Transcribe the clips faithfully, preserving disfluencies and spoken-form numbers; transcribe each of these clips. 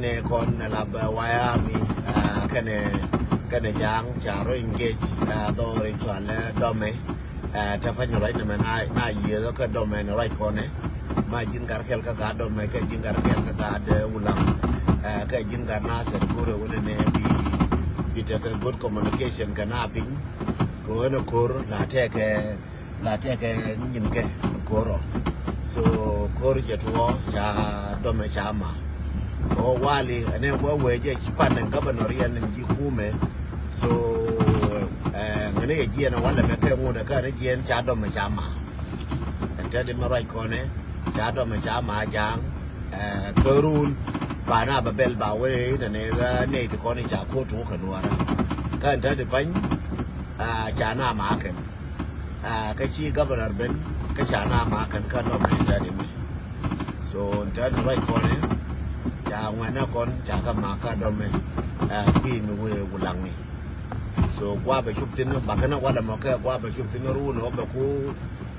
Ni kɔn ni lap wayami kɛnɛ kɛnɛ ja̱a̱ŋ ca rɔ engage dhɔr in cual dɔmɛ. Te pany rɔy ni mɛ na yieth kä dɔmɛ ni rɔy kɔnɛ. Ma ji̱n gar kɛl kä gat dɔmɛ kɛ ji̱n gar kɛl kä gat wulaŋ kɛ ji̱n gat na sɛt gurɛ wunɛ ni bi bi tekɛ good communication kɛ na piny. Kɛ ɣän ɛ ko̱r la tekɛ la tekɛ nyin kɛ ko̱r ɔ. So ko̱r cɛ tuɔ ca dɔmɛ ca ma. O wali ɛnɛ wä wee jɛ ci pan ɛn governor yɛn ɛn ji̱ kumɛ. So ŋäni yɛ jiɛn ɛ walɛ mɛ kɛ ŋut ɛ kä ɛn jiɛn ca dɔmɛ ca ma. Ɛn tɛt imɛ ruac kɔnɛ ca dɔmɛ ca ma ja̱a̱ŋ. Kärun ba na bɛ bɛl ba wee inɛ nɛ ɣä nɛy ti kɔn in ca ko̱r tuɔ kɛ nuɔrä. Kä ɛn tɛt ipany ca na ma kɛn. Kä ci governor ben kä ca na ma kɛn kä dɔmɛ in tɛt imɛ. So in tɛt ruac kɔnɛ ca ŋuɛnɛ kɔn ca kä ma kä dɔmɛ. Kui̱ mi wee wulaŋni. So guabɛ cup thin bakɛ ni walɛ mɔ kɛ guabɛ cup thin run ɔ bɛ ku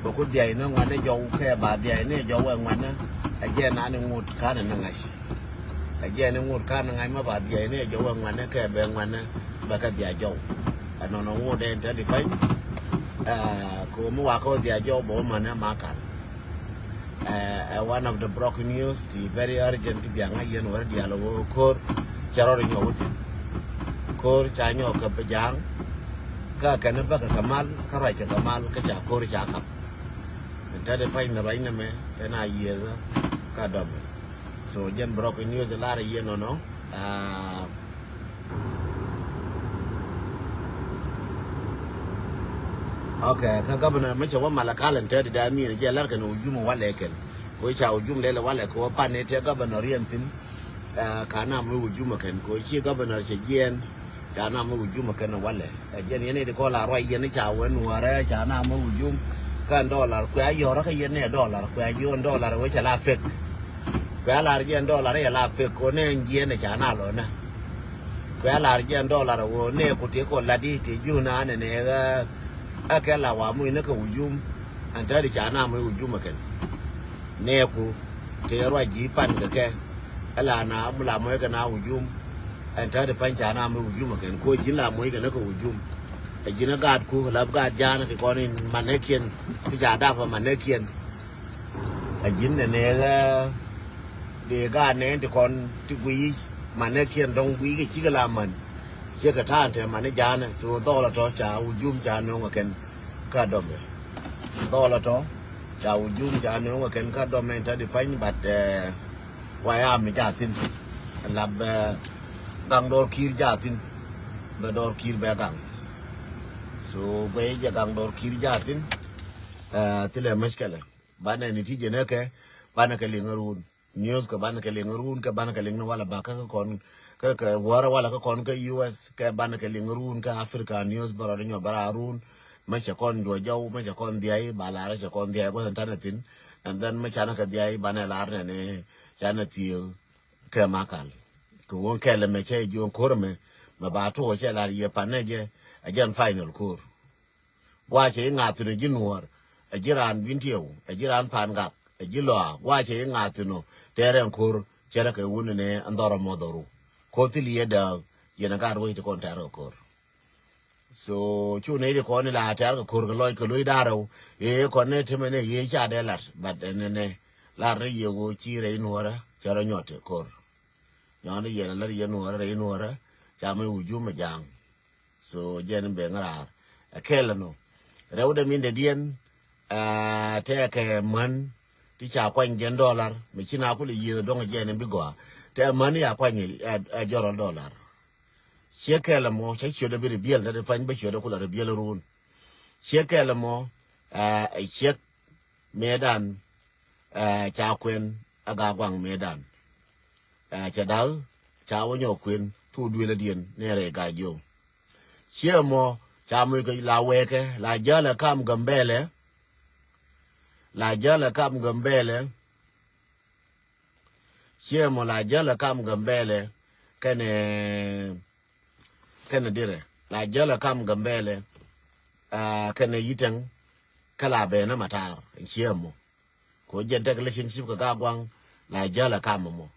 bɛ ku dhiay ni ŋuɛnɛ jɔw kɛ ba dhiay ni jɔw ɛ ŋuɛnɛ. Ɛ jɛ na ni ŋut kanɛ ni ŋa̱c. Ɛ jɛ ni ŋut kanɛ ŋa̱c ma ba dhiay ni jɔw ɛ ŋuɛnɛ kɛ bɛ ŋuɛnɛ bɛ kɛ dhiay jɔw. Ɛ nɔnɔ ŋut ɛ in tɛt ipany. Kɛ ɣöö mi wakɛ wä dhiay jɔw bɛ wä mänɛ ma kal. Ɛ one of the broken news ti very urgent ti biaŋ a yɛn wä diaal wä ko̱r. Cɛ rɔɔd nyɔk wä thin ko̱r ca nyɔk kɛ bi ja̱a̱ŋ. Kä kɛn bäkɛ kɛ mal kä ruac kɛ kɛ mal kä ca ko̱r ca kap. Tɛt ipany ni ruac ni mɛ tɛn a yieth kä dɔmɛ. So jɛn broken news lar a yɛn nɔnɔ. Ok, kä governor mi cɛ wä Malakal in tɛt da mi ni jɛ lar kɛn wujum walɛ kɛn. Ko ca wujum lɛlɛ walɛ ko pan ni tɛ governor yɛn thin. Ka na mi wujum kɛn ko ci governor cɛ jiɛn. Ca na mi wujum kɛn walɛ. Ɛ jɛn yɛn ni di kɔ la ruac yɛn ca wä nuɔrɛ ca na mi wujum. Kɛn dollar kuɛ a yɔrɛ kɛ yɛn ni dollar kuɛ a jiɔn dollar wä cɛ la fek. Kuɛ a lar jiɛn dollar yɛ la fek ko ni ɛn jiɛn ca na lɔ nɛ. Kuɛ a lar jiɛn dollar wä ni ku ti kɔ la di ti jun a ni ni ɣä. Ɛ kɛ la wa muc ni kɛ wujum. Ɛn tɛt di ca na mi wujum kɛn. Nɛɛku tëë ruac ji̱ pan kɛ kɛ. Ɛ la na mi la muɔc kɛ na wujum. Ɛn täätɛ pa̱ny ca na mi wujum ɛ kɛn kuɔ ji̱n la muɔc kɛ ni kɛ wujum. Ɛ ji̱n ɛ gaatku lap gaat ja̱a̱n ti kɔn in manɛkiɛn ti ca dap ɛ manɛkiɛn. Ɛ ji̱n ɛ nɛɛkɛ dee gaat nɛɛn ti kɔn ti guiy manɛkiɛn dɔ̱ŋ guiy kɛ cikɛ la män. Ciɛ kɛ ta̱a̱n tɛ mani ja̱a̱n ɛ so dhɔɔl ɛ tɔ ca wujum ca nöŋ ɛ kɛn. Kä dɔmɛ dhɔɔl ɛ tɔ ca wujum ca nööŋ ɛ kɛn kä dɔmɛ in ta̱t i̱ pa̱ny, but wayam mi jathin lap bɛ gaŋ dɔɔr ki̱i̱r jathin. Bɛ dɔɔr ki̱i̱r bɛ gaŋ. So bɛ jɛ gaŋ dɔɔr ki̱i̱r jathin. Thilɛ mɛckɛlɛ banɛ ni ti jɛ nɛ kɛ banɛ kɛ liŋ ɛ ruun. News kɛ banɛ kɛ liŋ ruun kɛ banɛ kɛ liŋ ni walɛ bakä kä kɔn kä kɛ wäärä walɛ kä kɔn kä U S kɛ banɛ kɛ liŋ ruun kä Africa news bä rɔɔd nyɔ bä raar ruun. Mɛ cɛ kɔn juɔc jɔw mɛ cɛ kɔn dhiay ba lar cɛ kɔn dhiay gua̱th in tanɛ thi̱n. And then mɛ canɛ kɛ dhiay banɛ lar nɛni canɛ thiee kɛ makal. Kɛ wun kɛlɛ mɛ cɛ jiɔn ko̱r mɛ mɛ ba tuɔɔ cɛ lar yɛ panɛ jɛ. Ɛ jɛn final ko̱r. Guacɛ i̱ ŋa̱thi̱n ɛ ji̱ nuɔ̱ɔ̱r ɛ ji̱ raan bi̱n tiɛw ɛ ji̱ raan pa̱a̱n gak ɛ ji̱ lɔaa guacɛ i̱ ŋa̱thi̱n ɔ tɛɛrɛ ɛn ko̱r. Cɛ rɛ kɛ wun ɛnɛ ɛn dhɔr ɛmɔ dhɔru ko̱r thil yɛ dääk. Yɛn ɛ gaat ruɔ̱c ti kɔn tɛɛrɛ kɛ ko̱r. So cu nɛy ti kɔn ila tɛɛr kɛ ko̱r kɛ lɔc kɛ lo̱c da̱rɛ wu. Ëë kɔn nɛ temɛ nɛ yee ca dee lat but ɛnɛ nɛ lar ni yɛ ɣöö ci rɛy nuɔ̱ɔ̱rä cɛ rɔ nyɔt ko̱r. Nyɔn ni yɛn ɛ lat yɛ nuɔ̱ɔ̱rä rɛy nuɔ̱ɔ̱rä ca mi wujum ɛ ja̱a̱ŋ. So jɛn in ben raar ɛ kɛl ɛnɔ. Rɛw dɛ min dɛ diɛn tɛkɛ män ti ca kuany jɛn dɔlar mi ci na kulɛ yieth dɔŋ jɛn in bi gɔaa. Tɛ män ya kuany ɛ jɔrɔl dɔlar. Ciɛ kɛl ɛmɔ cɛ ciöt ɛ bi ri biɛl dɛ ti pany bä ciöt ɛ kulɛ ri biɛl ruun. Ciɛ kɛl ɛmɔ ɛ ciɛk mëëdan ca kuɛn ɛ ga guaŋ mëëdan. Cɛ da̱k ca wä nyɔk kuën thuk duëël adiɛn ni rɛy gac jiö. Ciɛ mɔ ca moc kɛ la wɛɛkɛ la jäl ɛ kam Gambɛlɛ. La jäl ɛ kam Gambɛlɛ. Ciɛ mɔ la jäl ɛ kam Gambɛlɛ kɛnɛ kɛnɛ dirɛ la jäl ɛ kam Gambɛlɛ. Kɛnɛ Yitɛŋ kä la ben ɛ Matar ciɛ mɔ. Ko jɛn tek relationship kɛ Gaaguaŋ la jäl ɛ kam ɛmɔ.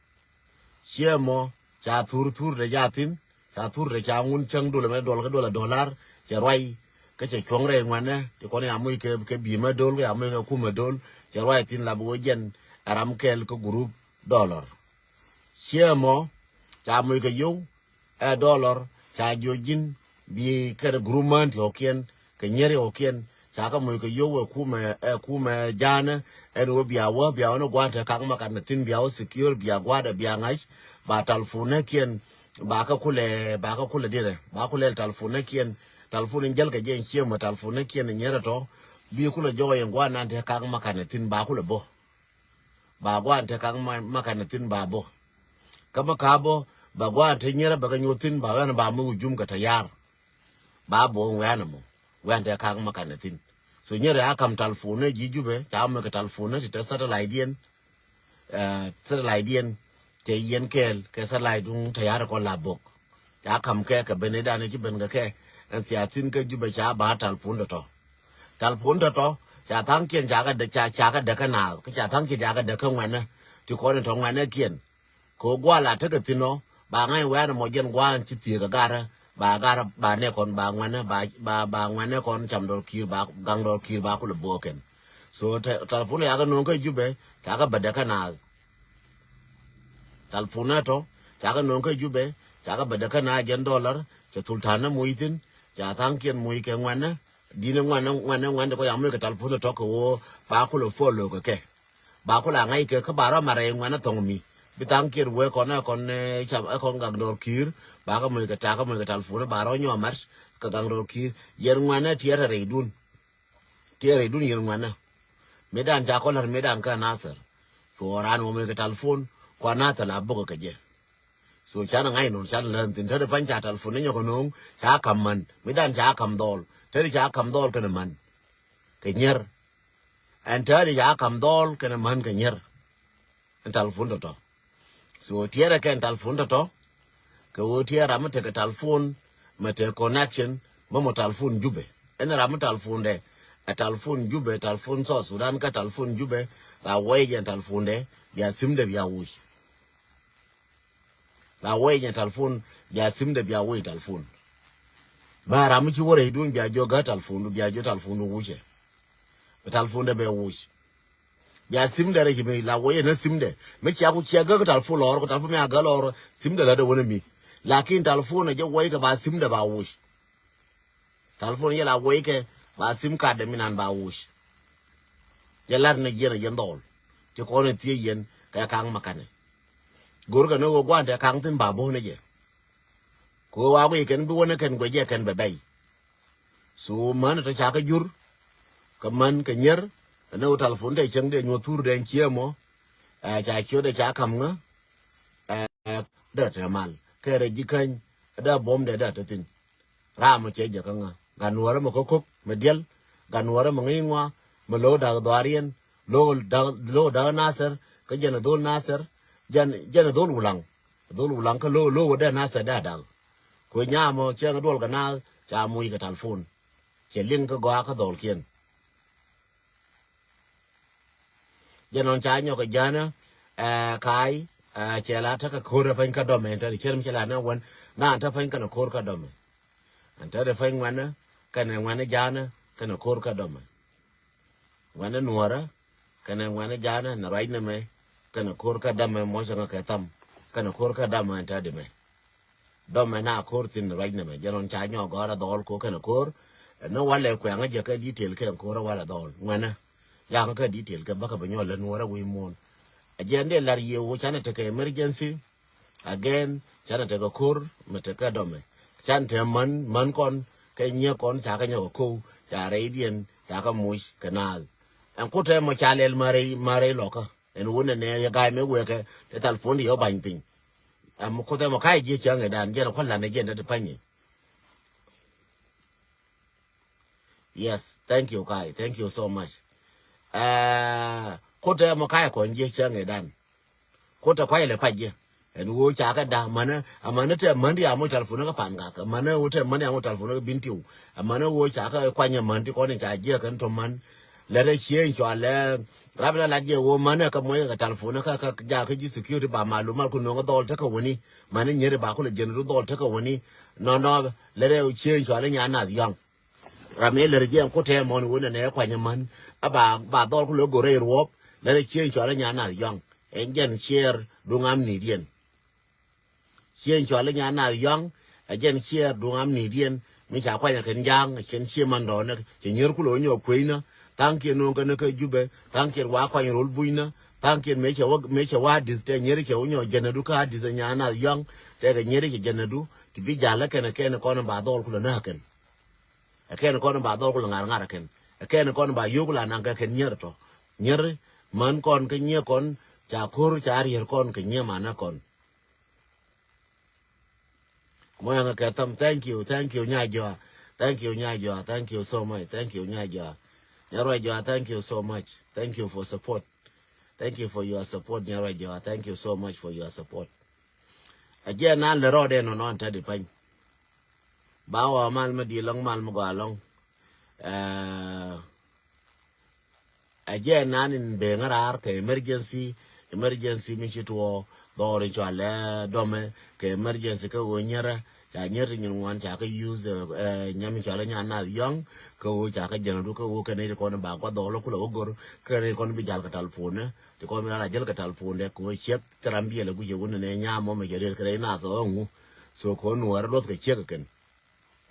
Ciɛ mɔ ca thur thur de ja thin, ca thur de ca ŋun cäŋ dol mɛ dol kä dol a dolar cɛ ruay. Kä cɛ cuɔ̱ŋ rɛy ŋuanɛ ti kɔn ya moc kɛ kɛ bi mɛ dol kä ya moc kɛ kumɛ dol cɛ ruay thin la bi wä jɛn. Ɛ ram kɛl kä group dollar. Ciɛ mɔ ca moc kɛ yio̱w ɛ dollar ca jiɔ ji̱n bi kɛn group män ti ɣɔkiɛn kɛ nyier ɣɔkiɛn. Ca kä moc kɛ yio̱w ɛ kumɛ ɛ kumɛ ja̱a̱nä ɛn ɣöö bia wä bia wä ni gua̱a̱n te ka̱k ma kat ni thi̱n bia wä secure bia gua̱a̱dɛ bia ŋa̱c. Ba talfunäkiɛn ba kä kulɛ ba kä kulɛ dirɛ ba kulɛ talfunäkiɛn. Talfun in jäl kɛ jɛ in ciemä talfunäkiɛn in nyier ɛ tɔ bi kulɛ jɔɔk in gua̱a̱n nan te ka̱k ma kat ni thi̱n ba kulɛ bä. Ba gua̱a̱n te ka̱k ma ma kat ni thi̱n ba bä. Kä ma ka bä ba gua̱a̱n te nyierä bɛ kɛ nyuɔ̱th thi̱n ba wɛn ba mi wi̱c jum kɛ te ya̱r. Ba bä wɛn ɛmɔ wɛn te ka̱k ma kat ni thi̱n. So nyierä a ka̱m talfunä ji̱ Jubɛ ca mɛ kɛ talfunä ti te satellite diɛn. Satellite diɛn cɛ yɛn kɛɛl kɛ satellite duŋ te ya̱r kɔ la bok. Ca ka̱m kɛ kɛ ben idan ci ben kɛ kɛ ɛn thiathin kä Jubɛ ca ba talpun tɔtɔ. Talpun tɔtɔ ca tha̱a̱ŋkiɛn ca kɛ däk ca ca kɛ däk kä naath kä ca tha̱a̱ŋkiɛn ca kɛ däk kä ŋuɛnä. Ti kɔn in tɔ ŋuɛnäkiɛn kɛ ɣöö gua̱a̱l a tekɛ thi̱n ɔ ba ŋa̱c wɛ̈ɛ̈n ɛmɔ jɛn gua̱a̱n ci thiëëk ɛ garä ba garä ba nɛɛkɔn ba ŋuɛnä ba ba ba ŋuɛnäkɔn cam dɔr ki̱i̱r ba gaŋ dɔr ki̱i̱r ba kulɛ bo̱o̱kɛn. So talpun ca kɛ no̱o̱ŋ kä Jubɛ ca kɛ bädɛ kä naath. Talpun ɛ tɔ ca kɛ no̱o̱ŋ kä Jubɛ ca kɛ bädɛ kä naath jɛn dollar cɛ thul ta̱a̱n ni muc thi̱n. Ca tha̱a̱ŋkiɛn muc kɛ ŋuɛnä di̱n ŋuɛnä ŋuɛnä ŋuɛnä kɔ ca muc kɛ talpun ɛ tɔ kɛ ɣöö ba kulɛ follow kɛ kɛ. Ba kula ŋa̱c kɛ kä ba rɔ mat rɛy ŋuɛn a thɔŋ mi bi thaŋ kiɛt wee kɔn ɛ kɔn ɛ cam ɛ kɔn gak dɔr ki̱i̱r. Ba kä moc kɛ tak kä moc kɛ talpun ba rɔ nyɔk mat kɛ gak dɔr ki̱i̱r. Yɛn ŋuɛn ɛ tiɛɛr rɛy dun tiɛɛr rɛy dun yɛn ŋuɛn ɛ. Mi dan ca kɔn la̱r mi dan kä Nathir. Cuɔ ran wä moc kɛ talpun kua Nathir la bok kɛ jɛ. So canɛ ŋa̱c nɔn canɛ län thin te di pany ca talpun ni nyɔk nɔŋ ca kam män mi dan ca kam dhɔl te di ca kam dhɔl kɛnɛ män. Kɛ nyier ɛn te di ca kam dhɔl kɛnɛ män kɛ nyier. Ɛn talpun tɔtɔ. So tiɛrɛ kɛn talpun tɔtɔ kɛ ɣöö tiɛɛr ram mi tekɛ talpun mɛ tekɛ connection mɛ mɔ talpun Jubɛ. Ɛn ram mi talpun dɛ ɛ talpun Jubɛ talpun South Sudan kä talpun Jubɛ. La wee jɛn talpun dɛ bia simdɛ bia wuc. La wee nyɛ talpun bia simdɛ bia wee talpun. Ba ram mi ci wä rɛy dun bia jiɔ gä talpun du bia jiɔ talpun du wucɛ. Bɛ talpun dɛ bɛ wuc. Bia simdɛ rɛy ci mi la wee nä simdɛ mi cia ku cia gä talpun lɔr ku talpun mi a gä lɔr simdɛ la dɛ wä nä mi. Lakin talpun a jɛ wee kɛ ba simdɛ ba wuc. Talpun yɛ la wee kɛ ba sim card dɛ mi nan ba wuc. Yɛ lat ni yɛn a yɛn dhɔl ti kɔn in thiec yɛn kɛ kaŋ ma kanɛ. Go̱r kɛ ni wä guan tɛ kaŋ thin ba bo̱n jɛ. Kɛ wä wa guic kɛn bi wä ni kɛn guɛ jɛ kɛn bɛ bɛy. So män tɔ ca kä jur kɛ män kɛ nyier. Ni wä talpun tɛ cäŋ dɛ nyuɔ thur dɛ ciɛ mɔ. Ɛ ca ciö dɛ ca kam ŋä. Ɛ dɛ tɛ mal kɛ rɛ ji̱ käny. Dɛ buɔm dɛ dɛ tɛ thin. Ram mɔ cɛ jɛ kä ŋa gan nuɔrä mɔ kä kok mɛ diɛl. Gan nuɔrä mɔ ŋi̱i̱ŋ ŋua mɛ lo̱w da̱k dhuaar yɛn. Lo̱w da̱k lo̱w da̱k Nathir kä jɛn a dhol Nathir. Jɛn jɛn a dhol Wulaŋ. Dhol Wulaŋ kä lo̱w lo̱w dee Nathir dee a da̱k. Kuɛ nyamɔ cɛ ŋa duɔl kɛ naath ca muc kɛ talpun. Cɛ liŋ kä gɔaa kä dhɔlkiɛn. Jɛ nɔn ca nyɔk kɛ jänä. Ɛ ka̱a̱c. Ɛ cɛ la tekɛ ko̱r ɛ peny kä dɔmɛ ɛn tɛn cɛ rim cɛ la nɛ wän. Na ɛn te peny kɛnɛ ko̱r kä dɔmɛ. Ɛn te ri peny ŋuɛnä kɛnɛ ŋuɛnä jänä kɛnɛ ko̱r kä dɔmɛ. Ŋuɛnä nuɔrä kɛnɛ ŋuɛnä jänä nɛ ruac nɛmɛ. Kɛnɛ ko̱r kä dɔmɛ mɔcɛ ŋä kɛ tham. Kɛnɛ ko̱r kä dɔmɛ ɛn te ri mɛ. Dɔmɛ na ko̱r thin ruac nɛmɛ jɛ nɔn ca nyɔk gɔ̱r a dhɔl ko̱r kɛnɛ ko̱r. Ɛn ni walɛ kuɛŋä jɛ kä detail kɛn ko̱r a walɛ dhɔl ŋuɛnä. Yakä kä detail kɛ bäkɛ bɛ nyɔk lät nuɔrä wi̱i̱ muɔ̱ɔ̱n. A jɛ ɛn dee lar yie wä canɛ tekɛ emergency. Again canɛ tekɛ ko̱r mɛ tekɛ dɔmɛ. Canɛ tekɛ män män kɔn kɛ nyiɛ kɔn ca kɛ nyɔk ko̱w ca rɛydiɛn ca kɛ muc kɛ naath. Ɛn kutɛ mɔ ca lɛl ma rɛy ma rɛy lɔkä. Ɛn wun ɛnɛ yɛ ga̱a̱c mɛ wekɛ tɛ thal puɔ̱n di yɛ wä ba̱ny piny. Ɛm kuthɛ mɔ ka̱c jiɛ cäŋ ɛ dan jɛn ɛ kua̱l lan ɛ jɛn dɛ ti pa̱ny. Yes, thank you, Kai. Thank you so much. Ɛɛ, kotɛ mɔ ka̱ yɛ kɔn jiɛ cäŋ ɛ dan. Kotɛ kuay lɛ pac jiɛ. Ɛn ɣöö ca kɛ da̱k mänä, a mänä tɛ män di a moc talpun kä pan gak. Mänä ɣöö tɛ män di a moc talpun kä bin tiw. A mänä ɣöö ca kɛ kuany ɛ män ti kɔn in ca jiɛ kɛn tɔ män. Lɛrɛ ciëŋ cɔalɛ rap la lat jɛ woo mänɛ kä muɔc kɛ telephone kä kä ja kä ji̱ security ba malumat ku no̱ŋ dhɔl tekɛ wäni. Mänɛ nyeri ba kulɛ jɛn ru dhɔl tekɛ wäni. Nɔnɔ lɛrɛ ciëŋ cɔalɛ nya nath yɔ̱ŋ. Ram i̱ lɛrɛ jiɛn kutɛ mɔn wunɛ nɛ kuany män a ba ba dhɔl kulɛ go̱rɛ i̱ ruɔp. Lɛrɛ ciëŋ cɔalɛ nya nath yɔ̱ŋ. Ɛn jɛn ciɛɛr duŋ am ni̱i̱diɛn. Ciëŋ cɔal i̱ nya nath yɔ̱ŋ. Ɛ jɛn ciɛɛr duŋ am ni̱i̱diɛn mi ca kuany ɛ kɛn ja̱a̱ŋ ɛ cɛn cië man dɔɔnɛ cɛ nyier kulɛ wä nyɔk kueynä. Tha̱a̱ŋkiɛn no̱o̱ŋ kɛn kä Jubɛ. Tha̱a̱ŋkiɛn wa kuany rol bucnä. Tha̱a̱ŋkiɛn mëë cɛ wä mëë cɛ wä adith tɛ nyier cɛ wä nyɔk jɛnädu kä adith ɛ nya nath yɔ̱ŋ. Tɛkɛ nyier cɛ jɛnädu ti bi ja̱l ɛ kɛn ɛ kɛn kɔn ɛ ba dhɔl kulɛ näk ɛ kɛn. Ɛ kɛn kɔn ɛ ba dhɔl kulɛ ŋa̱r ŋa̱r ɛ kɛn. Ɛ kɛn kɔn ɛ ba yio̱k kulɛ anaŋ kɛ kɛn nyier ɛ tɔ. Nyier män kɔn kä nyier kɔn ca ko̱r ca rier kɔn kɛ nyier manä kɔn. Moyaŋ kɛ tham, thank you, thank you, Nya Jɔa. Thank you, Nya Jɔa. Thank you so much. Thank you, Nya Jɔa. Nya Ruac Jɔa, thank you so much. Thank you for support. Thank you for your support, Nya Ruac Jɔa. Thank you so much for your support. Ɛ jɛn nan lɛ rɔɔdɛ nɔnɔ ɛn tädi pany. Ba wä mal mi di lɔŋ mal mi gɔaa lɔŋ. Ɛɛ, Ɛ jɛn nan in ben ŋäraar kɛ emergency, emergency mi ci tuɔɔ dhɔr in cɔal ɛ dɔmɛ kɛ emergency kä ɣöö nyierä ca nyier ti nyin ŋuan ca kä use, ɛ, nyam in cɔal ɛ nya nath yɔ̱ŋ kä ɣöö ca kä jɛn adu kä ɣöö kɛn iti kɔn ba guath dhɔl kulɛ wä gor kɛn iti kɔn bi jal kɛ tal puɔnɛ ti kɔn bi ral a jäl kɛ tal puɔnɛ kɛ ɣöö ciɛk ti ram biɛl ɛ guic ɛ wun nɛ nyam mɔ mɛ jɛ riet kɛ rɛy nath ɔ ŋu. So kɔn nuɔrä luɔth kɛ ciɛk kɛ kɛn.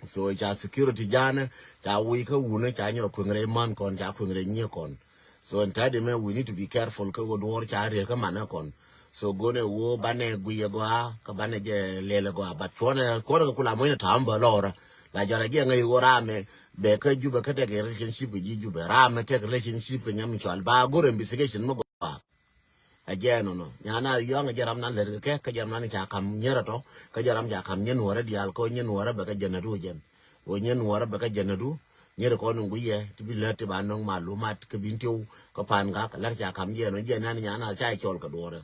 So ca security janɛ ca wi̱i̱ kä wunä ca nyɔ kueŋ rɛy män kɔn ca kueŋ rɛy nyiee kɔn. So in tɛt imɛ we need to be careful kä wä duɔ̱ɔ̱r ca rier kä manɛ kɔn. So gonɛ wä banɛ guiy ɛ gɔaa kä banɛ jɛ lɛl ɛ gɔaa, but cuɔnɛ kuɔnɛ kɛ kula muɔ̱nyɛ ta̱a̱m bä lɔrä. La jɔrɛ jiɛ ŋäc wä ramɛ bɛ kä Jubɛ kä tɛk relationship kɛ ji̱ Jubɛ, ramɛ tɛk relationship kɛ nyam cual ba gor investigation mi gɔaa. Ɛ jɛ nɔnɔ nya nath yɔ̱ŋ ɛ jɛ ram nan lät kɛ kɛ, kɛ jɛ ram nan ca kam nyier ɛ tɔ, kɛ jɛ ram ca kam nyier nuɔrä diaal kɛ nyier nuɔrä bɛ kɛ jɛn adu jɛn. Wä nyier nuɔrä bɛ kɛ jɛn adu, nyier kɔn in guiyɛ ti bi lät ti ba nɔŋ malumat kɛ bin tiw kɛ pan gak lät ca kam jɛ nɔ jɛ nan nya nath ca cɔl kɛ duɔrɛ.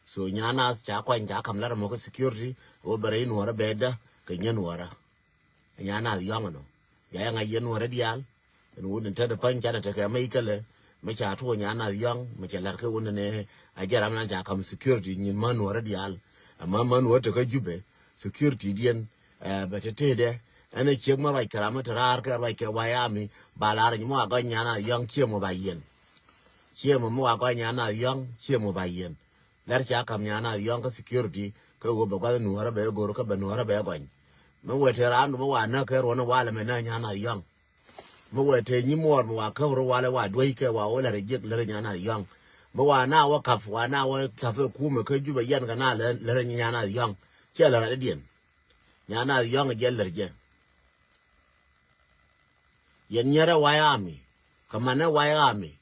So nya nath ca kuany ca kam lät mɔ kɛ security wä bɛ rɛy nuɔrä bɛ dä kɛ nyier nuɔrä. Nya nath yɔ̱ŋ ɛnɔ. Bia yɛ ŋa̱c yɛn nuɔrä diaal. Ɛn wun in tätdä pa̱ny canɛ tekɛ mec kälɛ. Mi ca tuɔɔk nya nath yɔ̱ŋ mi cɛ la̱t kä wun ɛnɛ. A jɛ ram nan ca ka̱m security nyin män nuɔrä diaal. Ɛmä män nuɔrä tekä Jubɛ security diɛn. Ɛ bɛ te tetdɛ ɛn ɛ ciek mi ruac kɛ ram mi te raar kɛ ruac kɛ White Army ba lar nyi mi wa gɔny nya nath yɔ̱ŋ ciek mi ba yiɛn. Ciek mi mi wa gɔny nya nath yɔ̱ŋ ciek mi ba yiɛn. Lɛr ca ka̱m nya nath yɔ̱ŋ kä security kä ɣöö bɛ gua̱th nuɔrä bɛ go̱r kä bɛ nuɔrä bɛ gɔny. Mi wee te raandu mi wa näk kɛ ruɔ̱n walɛ mɛ näk nya nath yɔ̱ŋ. Mi wee te nyi muɔɔr mi wa käp rɔ walɛ wa duec kɛ wa wä lɛr jiɛk lɛr nya nath yɔ̱ŋ. Mi wa na wä kap wa na wä kap ɛ kumɛ kä Jubɛ yɛn kɛ na lɛr nya nath yɔ̱ŋ. Ciɛ lɛr adɛ diɛn. Nya nath yɔ̱ŋ jɛ lɛr jɛ. Yɛn nyɛrɛ White Army. Kɛ manɛ White Army.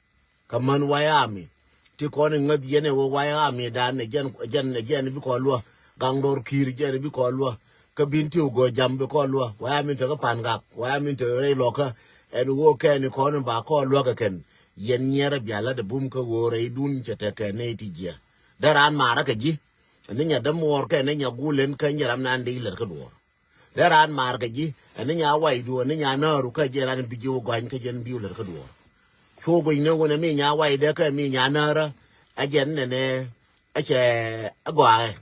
Kɛ män White Army. Ti kɔn in ŋäth yɛn ɛ wä White Army dan ɛ jɛn ɛ jɛn ɛ jɛn bi kɔn luä. Gaŋ dɔr ki̱i̱r jɛn bi kɔn luä. Kä bin ti wä gɔɔ jam bi kɔn luä. White Army tekɛ pan gak. White Army tekɛ rɛy lɔkä. Ɛn wä kɛn in kɔn in ba kɔn luä kɛ kɛn. Yɛn nyɛrɛ bia lat ɛ bum kä wä rɛy dun cɛ tekɛ nɛy ti jiɛ. Dee raan marä kɛ ji̱. Ɛn ni nya dämuɔɔr kɛn ni nya gul ɛn kä nyɛ ram nan dee ilɛt kä duɔɔr. Dee raan maar kɛ ji̱ ɛn ni nya waydu ɛn ni nya nääru kä jɛ ran bi ji̱ wä gɔany kä jɛn bi wä lät kä duɔɔr. Cu guic ni wun ɛ mi nya waydɛ kä mi nya näärä. Ɛ jɛn nɛnɛ ɛ cɛ ɛ gɔaaɛ.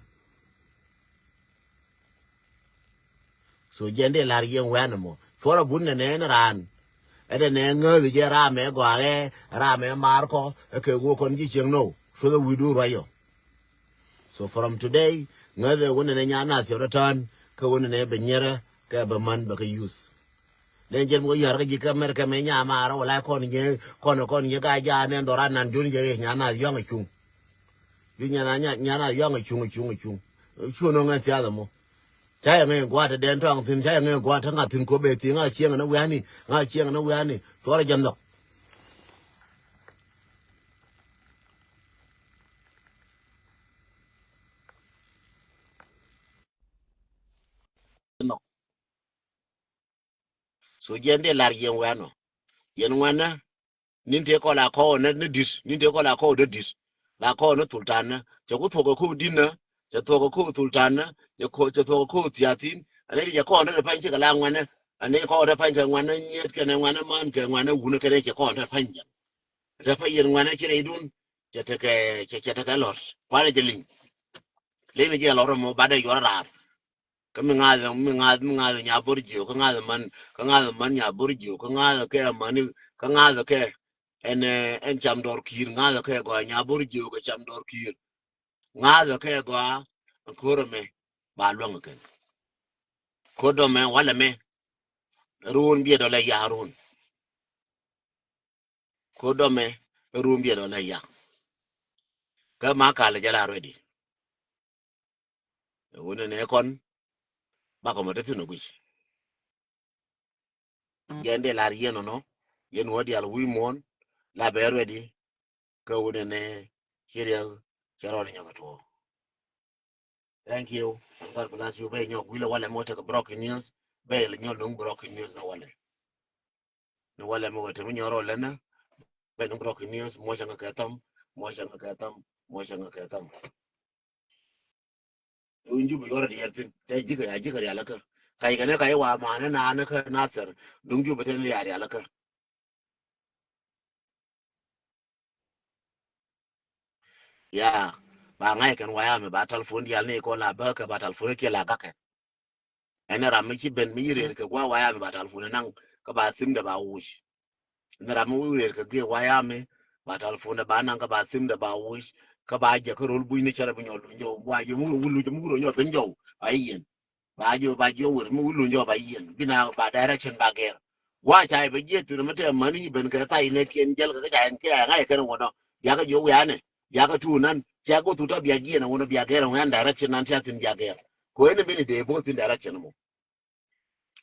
So jɛn dee la̱r yɛn wɛn ɛmɔ cuɔrɛ bun nɛnɛ ni raan. Ɛ dee nɛ ŋääth jɛ raamɛ gɔaaɛ raamɛ maar kɔ ɛ kɛ wä kɔn ji̱ cieŋ nɔw. Cuɔth ɛ wi̱du ruac yɔ. So from today ŋäthɛ wä nɛnɛ nya nath cɛ rɔ tään kä wä nɛnɛ bɛ nyɛrɛ kɛ bɛ män bɛ kä youth. Nɛn jɛn bä yɔ̱a̱r kä ji̱ kä America mɛ nya maarä wala kɔn nyɛ kɔn kɔn nyɛ ga ja nɛn dhɔran nan jun jɛ nya nath yɔ̱ŋ a cuŋ. Ju nya na nya nath yɔ̱ŋ a cuŋ a cuŋ a cuŋ. Cuŋ nɔ ŋɛn thiath ɛmɔ. Ca yɛ ŋɛn gua̱a̱t te dɛn tɔŋ thi̱n ca yɛ ŋɛn gua̱a̱t te ŋath thi̱n kɔ bɛ thi̱n ŋa̱ cieŋ ni wiani ŋa̱ cieŋ ni wiani. Cuɔrɛ jɛn dhɔk. So jɛn dee lar yɛn wɛnɔ. Yɛn ŋuɛnɛ nin tëë kɔ la kɔw nɛ ni di̱t nin tëë kɔ la kɔw dee di̱t. La kɔw ni thultan nɛ cɛ ku thuɔk ɛ kow di̱t nɛ cɛ thuɔk ɛ kow thultan nɛ cɛ thuɔk ɛ kow thiathin. Ɛn ni di cɛ kɔw nɛ dee pany cikɛ la ŋuɛnɛ. Ani kɔn te pa̱ny kɛ ŋuan ni nyiet kɛnɛ ŋuan ni man kɛ ŋuan ni wun kɛnɛ cɛ kɔn te pa̱ny jɛ. Te pa̱ny yɛn ŋuan ni ci rɛydun. Cɛ tekɛ, cɛ, cɛ tekɛ lɔt. Kuanɛ jɛ liŋ. Leni jɛ lɔt mɔ ba dee yuɔr raar. Kä mi ŋa̱th, mi ŋa̱th, mi ŋa̱th Nyabor Jiök, kä ŋa̱th man, kä ŋa̱th man Nyabor Jiök, kä ŋa̱th kɛ man, kä ŋa̱th kɛ ɛn, eh, ɛn cam dɔr ki̱i̱r, ŋa̱th kɛ gɔaa Nyabor Jiök, cam dɔr ki̱i̱r. Ŋa̱th kɛ gɔaa, ɛn ko̱r ɛmɛ ba luäŋ kɛn. Ko̱r dɔmɛ walɛ mɛ run biɛ dɔlɛ ya run. Ko̱r dɔmɛ run biɛ dɔlɛ ya. Kä ma kalɛ jɛ la ready. Ɛ wunɛ nɛ kɔn bakɔ mɔ te thin ɔ guic. Jɛn dee lar yɛn ɔnɔ, yɛn wä dial wi̱i̱ muɔ̱ɔ̱n la bɛ ready. Kä wunɛ nɛ ci riɛk cɛ rɔɔd nyɔk ɛ tuɔɔ. Thank you. God bless you. Bɛ nyɔk wi̱lɛ walɛ mɔ tekɛ broken news. Bɛ nyɔk duŋ broken news ni walɛ. Ni walɛ mɔ wɛ te mi nyɔk rɔɔd lɛnɛ. Bɛ duŋ broken news. Muɔcɛ ŋa kɛ tham. Muɔcɛ ŋa kɛ tham. Muɔcɛ ŋa kɛ tham. Duŋ Jubɛ yuɔr diɛɛr thin. Tɛ ji̱ kɛ ya ji̱ kɛ rialikä. Kac kɛ ni kac wa manɛ nanɛ kä Nasir. Duŋ Jubɛ tɛ ni ya rialikä. Ya, ba ŋa̱c kɛn wayami ba telephone dial ni kɔ la bä kɛ ba telephone kiɛ la gakɛ. Ɛn ram mi ci ben mi ci rɛr kɛ gua wayami ba telephone naŋ kä ba sim dɛ ba wuc. Ɛn ram mi wi̱i̱ rɛr kɛ giɛ wayami ba telephone dɛ ba naŋ kä ba sim dɛ ba wuc. Kä ba jɛ kä rol buc ni cɛrɛ bi nyɔl luny jɔw wa jɛ mi wul luny jɛ mi wul nyɔl ben jɔw ba iyen. Ba jiɔ, ba jiɔ wër mi wulun jɔ ba yiɛn. Bina ba direction ba gɛr. Wa ca i̱ bɛ jiɛ thir mi te mani ben kɛ thac nɛ kiɛn jɛl kɛ ca ɛn kɛ ɛŋa ikɛn wɔnɔ. Bia kɛ jiɔ wianɛ. Bia kɛ tuun nan. Ca goth wutɔ bia jiɛn wɔnɔ bia gɛr ɛŋa direction nan ca thin bia gɛr. Ko ɛn mini dee both in direction mɔ.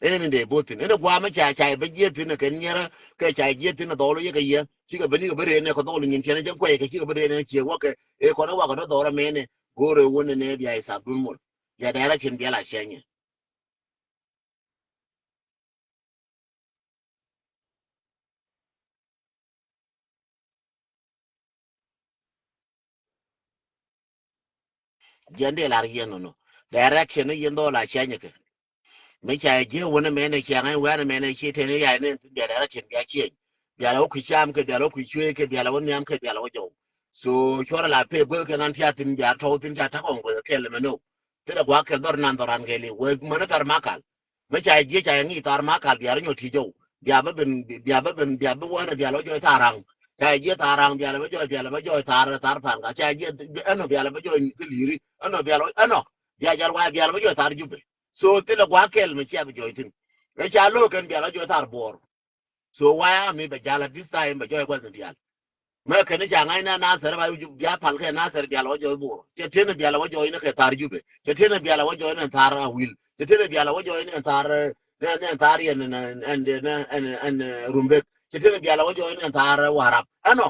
Ɛn mini dee both in. Ɛn gua mi ca ca i̱ bɛ jiɛ thin kɛ nyɛrɛ kɛ ca jiɛ thin dhɔl yɛ kɛ yɛ. Cikɛ bɛ ni kɛ bɛ ree nɛ kɛ dhɔl nyin tiɛn jɛ kuɛ kɛ cikɛ bɛ ree nɛ ciɛ wä kɛ. E kɔn wä kɛ dhɔl mɛnɛ. Go̱o̱rɛ wunɛ nɛ bia isabdun mol. Bia direction bia la cɛnyɛ. Jiɛn dee lar yɛn nɔnɔ. Direction ni yɛn dhɔl a change kɛ. Mi ca jiɛ wunɛ mɛnɛ ciaŋ ɛn wɛnɛ mɛnɛ ci tɛn ya ni bia direction bia change. Bia la wä kui̱ cam kɛ, bia la wä kui̱ cuee kɛ, bia la wä nhiam kɛ, bia la wä jɔw. So cuɔrɛ la pee gueth kɛ nan tia thin bia tɔw thin ca takɔŋ gueth kɛ lɛ mɛ no. Thilɛ gua̱a̱k kɛl dhɔr nan dhɔran kɛɛli wee mänä thar makal. Mi ca jiɛ ca ŋi̱i̱c thar makal bia rɔ nyɔ ti̱ jɔw. Bia bä ben, bia bä ben, bia bä wänä bia lɔ jɔy thar raŋ. Ca jiɛ thar raŋ bia lɔ bä jɔy, bia lɔ bä jɔy thar, thar pan ka. Ca jiɛ ɛnɔ bia lɔ bä jɔy kä li̱i̱ri. Ɛnɔ bia lɔ, ɛnɔ. Bia jal wayɛ bia lɔ bä jɔy thar Jubɛ. So thilɛ gua̱a̱k kɛl mi cia bi jɔy thin. Ɛ ca lo̱o̱ kɛn bia lɔ jɔy thar Buɔr. So why army bɛ jal at this time bɛ jɔy gua̱th ni dial. Mɛ kɛn ca ŋa̱c na Nasir ba bia pal kɛ Nasir bia lɔ wä jɔy Buɔr. Cɛ teni bia lɔ wä jɔy ni kɛ thar Jubɛ. Cɛ teni bia lɔ wä jɔy ni thar Awil. Cɛ teni bia lɔ wä jɔy ni thar, ni, ni thar yɛn, ni, ni, ni, ni, ni, ni, Rumbek. Cɛ teni bia lɔ wä jɔy ni thar Warap. Ɛnɔ.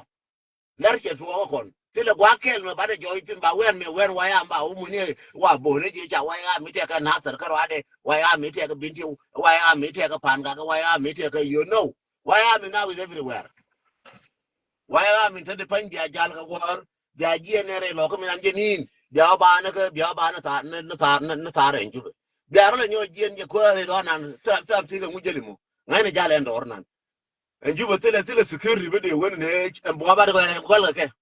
Lɛr cɛ tuɔɔk kɔn. Thilɛ gua̱a̱k kɛl mɛ banɛ jɔy thin ba wɛn mɛ wɛn wayam ba wumuni wa bo̱o̱ni ji̱ ca wayam mi tɛkɛ Nasir kä ruadɛ. Wayam mi tɛkɛ Bintiu. Wayam mi tɛkɛ Pangak. Wayam mi tɛkɛ, you know. Wayam mi now is everywhere. Wayam mi te di pany bia jal kɛ guɔ̱ɔ̱r. Bia jiɛ nɛ rɛy lɔk kä mi nan jɛ ni̱i̱n. Bia wä ba ni kä, bia wä ba ni thar, ni, ni thar, ni, ni thar ɛn Jubɛ. Bia rɔ lɛ nyɔ jiɛn jɛ kuäär i̱ dhɔn nan. Thil, thil, thil kɛ ŋu jɛli mɔ. Ŋa̱cnɛ jal ɛn dɔɔr nan. Ɛn Jubɛ thilɛ, thilɛ security bä dee wen nɛ ɛn buɔ ba dee kɛ gɔl kɛ kɛ.